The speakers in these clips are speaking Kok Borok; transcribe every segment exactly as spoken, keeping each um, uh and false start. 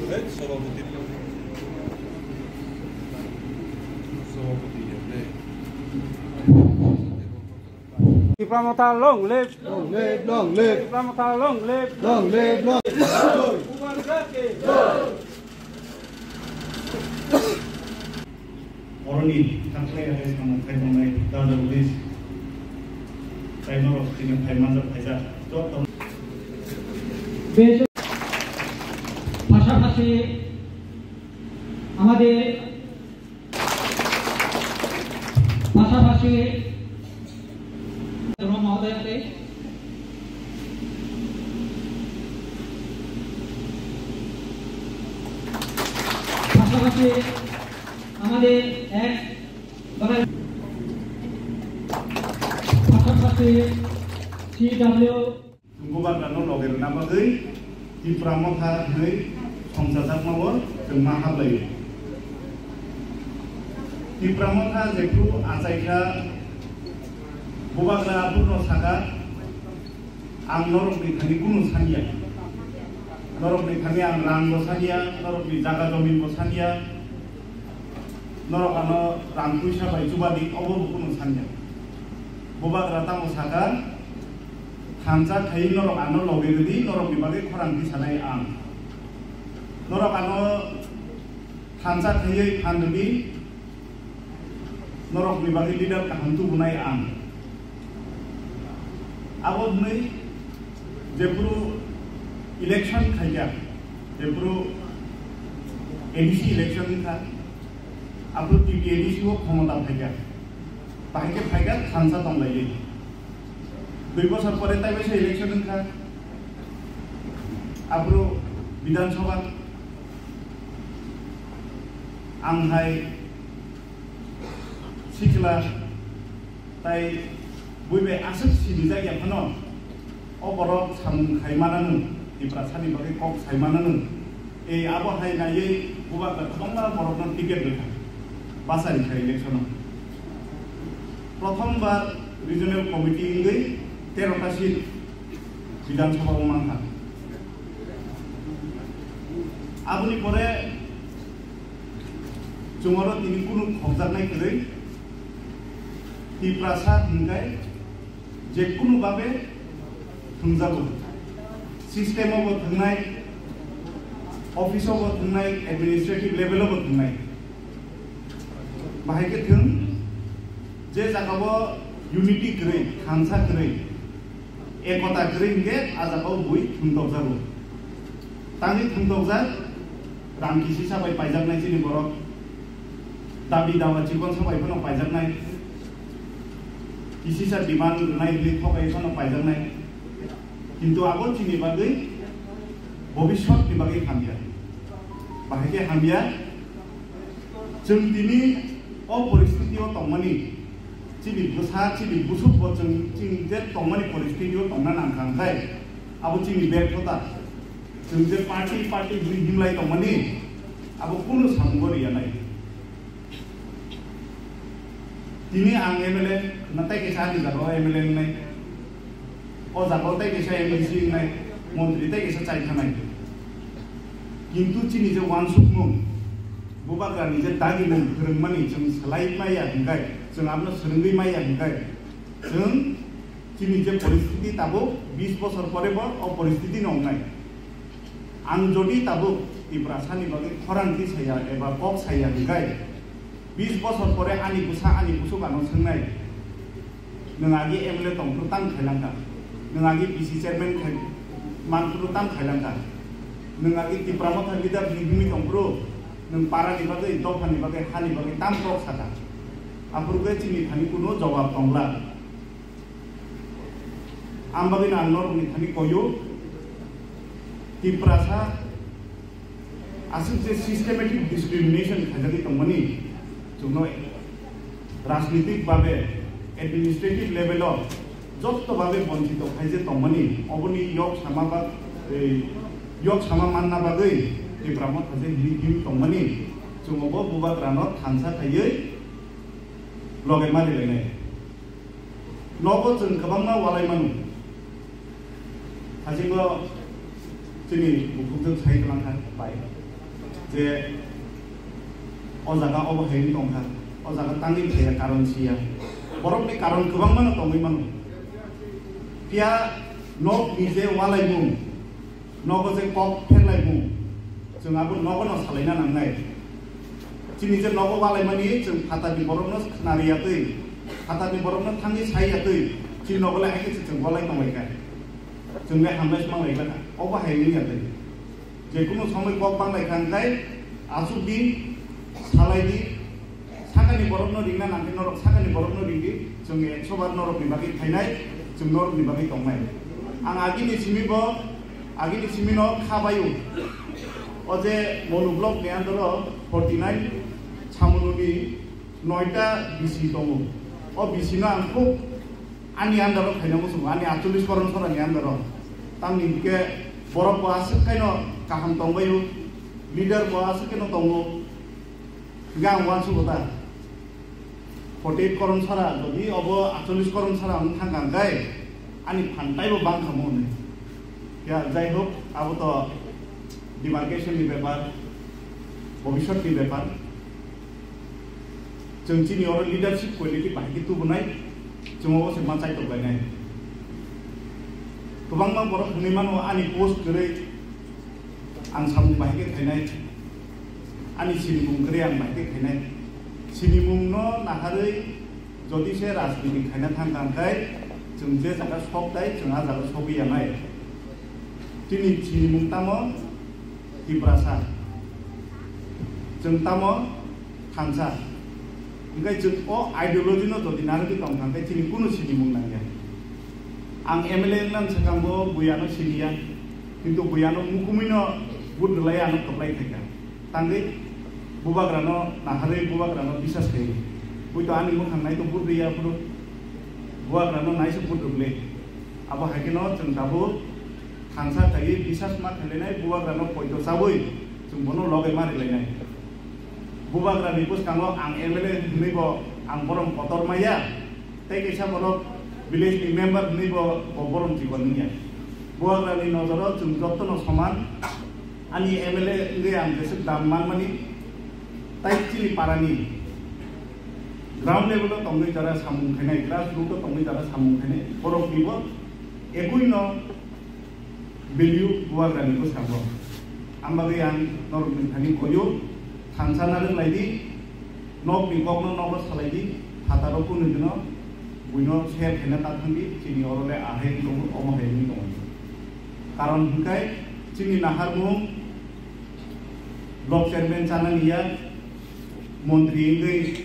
সভাপতি, সভাপতি, Tipra Motha long live. Long live, long live. Tipra Motha long live. Long live, long live. Oroni thaklai hai samung khai tongnai Dada Ulis, tai norok tini phai manjak phaijak joto. পাশাপাশি আমাদের পাশাপাশি মহোদয়কে পাশাপাশি আমাদের এক পাশাপাশি CW Chwng bubagrano loge rwna bagwi Tipra Motha hwnwi songchajakmao chwng ma haplaio. Tipra Motha jephru achaikha, bubagra aphurno sakha, "Ang norokni thani kunu sanya. Norokni thani ang rangbo sanya, norokni jaga jominbo sanya." Norok ano rang puisa bai chubadi, obo bo kunu sanya. Bubagra tamo sakha, "Thansa khai norok ano loge rwdi, norokni bagwi khorang tisanai ang. Norok ano thansa khaiwi phan rwdi, norokni bagwi leader kaham tubunai ang." Abo hwnwi jephru election khaikha, jephru A D C election wngkha, aphuru T T A D C o khomota phaikha, bahai khe phaikha thansa tonglaiwi. Dui bosor pore taibaisa election wngkha, aphuru Bidhan Sabha, ang hai sikla tai bui bai aswk sinijak ya phano, o borok samung khai mananw, Tiprasani bagwi kok sai mananw. Ei abo hai naiwi bubagra kwbangma borokno ticket rwkha basa rikha election-o. Prothom bar regional committee wngwi tero ta seat Bidhan Sabha o mankha. Aboni pore chwng oro tini kunu khokjaknai kwrwi, Tiprasa hwnkhe je kunu babe thwngjago, system o bo thwngnai, office o bo thwngnai, administrative level o bo thwngnai. Bahai khe thwng, je jaga o unity kwrwi, thansa kwrwi, ekota kwrwi hwnkhe a jaga o bui thwngtokjago. Tangwi thwngtokjak, rang kisisa bai paijaknai chini borok, dabi dawa chikon sa bai phano paijaknai, kisisa demand rwnai hwnwi thokai phano paijaknai. Kintu abo chini bagwi bobiswtni bagwi hamya. Bahai khe hamya, chwng tini o poristiti o tongmani, chini bwsa, chini busuk bo chwng, chwng je tongmani poristiti o tongna nangkha, hwnkhe abo chini berthota. Chwng je party, party hwnwi himlai tongmani, abo kunu samungo riya nai. Tini ang M L A na tei kaisa ani jaga o M L A wngnai. O jaga o tei kaisa M D C wngnai, montri tei kaisa chai thanai. Kintu chini je uansukmung, bubagrani je dagimung phwrwngmani chwng swlai maya hwnkhe, chwng abono swrwngwi maya hwnkhe, chwng chini je poristiti tabuk bis bosor pore bo o poristiti no wngnai. Ang jodi tabuk Tiprasani bagwi khorang tisaya eba kok saya hwnkhe, bis bosor pore ani bwsa ani busuk ano swngnai, "Nwng agi M L A tongphuru tang khailangkha, nwng agi P C chairman khai manphuru tang khailangkha, nwng agi Tipra Motha leader hwnwi himwi tongphuru nwng parani bagwi, dophani bagwi, hani bagwi tang kok sakha." Aphuru khe chini thani kunu jawab tongla. Ang bagwino ang norokni thani koyo, Tiprasa aswk je systematic discrimination khaijagwi tongmani, chwngno rajnitik babe, administrative level o jotto babe bonchito khaije tongmani, oboni yok sama ba, ei, yok sama manna bagwi Tipra Motha je hini him tongmani, chwng obo bubagrano thansa khaiwi loge ma rilainai. Nogo chwng kwbangma walai mano. Hasingo chini bukhukjwk sai twlangkha bai. Je o jaga obo hai wng tongkha, o jaga tangwi thaiya, karon siya. Borokni karon kwbangmano tongwi mano. Phiya nokni je walaimung, nogo je kok pherlaimung, chwng abo nogono salaina nangnai. Chini je nogo walaimani chwng phatarni borokno khnariyatwi, phatarni borokno thangwi saiyatwi, chini nogo le haikhe se chwng walai tonglaikha. Chwng le hamlai se manglaikha, obo hai wngya twi. Jekunu somoi kok banglai kha hwnkhe achuk di, salai di, sakani borokno ringna nangkhe norok sakani borokno ring di, chwng ekso bar norokni bagwi khainai, chwng norokni bagwi tongnai. Ang agini simi bo, agini simi no kha bai o. O je Monu block ni under o forty nine Samununi noita B C tongo. O B C no ang khub ani under o khaina muchungo, ani atchollish koron sora ni under o. Tamni hwnkhe borok bo aswk khaino kaham tongbaio, leader bo aswk khaino tongo. Hwnkhe ang uansugo ta. Forty eight koron sara, jodi obo atchollish koron sara wng thangkha hwnkhe ani phan taibo bangkha mo hwnwi. Ya, jai hok, abo to demarcation ni bepar, bhobishyot ni bepar. Chwng chini oro leadership quality bahai khe tubunai, chwng obo se ma chaitok lainai. Kwbangma borok hwnwi mano, ani post kwrwi, ang samung bahai khe khainai, ani sinimung kwrwi ang bahai khe khainai. Sinimung no naharwi jodi se rajniti khaina thang kha hwnkhe, chwng je jaga sok tai, chwng a jaga sogwi ya nai. Chini sinimung tamo Tiprasa, chwng tamo thansa. Hwnkhe chwng o ideology no jodi narwgwi tong kha hwnkhe chini kunu sinimung nangya. Ang M L A wngna swkang bo buya no siniya, kintu buya no mukumui no vote rwlai ano kwplai khaikha. Tangwi bubagra no naharwi bubagra no bisas khai. Buito ani mukhang nai to vote rwya phuru bubagra no naisuk vote rwle. Abo hai kheno chwng tabuk thansa khaiwi bisas ma khailainai, bubagra no poito chabwi chwng bono loge ma rilainai. Bubagra ni bwskango ang M L A hwnwi bo ang borom kotor maya, tei kaisa borok village ni member hwnwi bo, bo borom chikon wngya. Bubagra ni nojoro chwng jotono soman, ani M L A wngwi ang jeswk dam manmani, tai chini parani ground level o tongwi jara samung khainai, grassroot o tongwi jara samung khainai, borok ni bo ebui no value bubagra ni bwskango. Ang bagwi ang norok ni thani koyo, thansa narwk lai di, nok ni kok no nogo salai di, phataro kunu dino, buino share khaina ta thang di, chini oro le ahai wng tongo, omo hai wng tongo. Karon hwnkhe chini naharmung block chairman chana niya, montri wngwi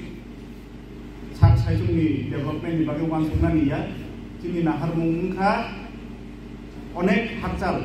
sak saichung ni development ni bagwi uansukna niya, chini naharmung wngkha onek hakchal